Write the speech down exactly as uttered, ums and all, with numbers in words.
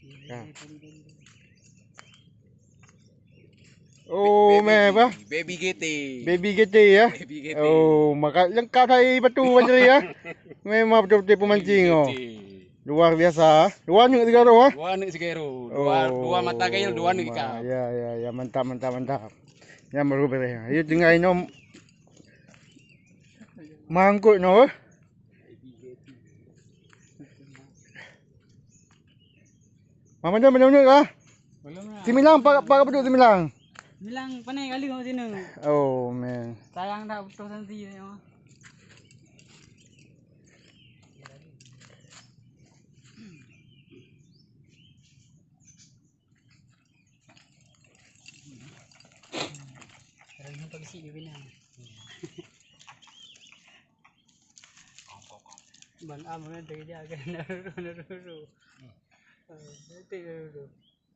Ya. Oh, meh apa? Baby G T. Baby G T ya. Baby G T. Oh, maka lengkap saya batu macam ni ya. Memang betul-betul pemancing oh. Luar biasa. Dua aneuk tiga roh ah. Dua aneuk tiga roh. Dua, oh, dua mata kail, dua aneuk ikan. Ya, ya, ya, mantap, mantap, mantap. Yang baru beres. Ayo tinggal inom mangkuk no. Mama dah mana-mana kah? Belum lah. Similang pak pak apa tu similang? Similang panen kali kat sini. Oh man. Sayang dah putus nanti ya. Orang tu pakai sih dia bina. Bang Am kan tadi dia akan naruh-naruh. Eh, nanti naruh.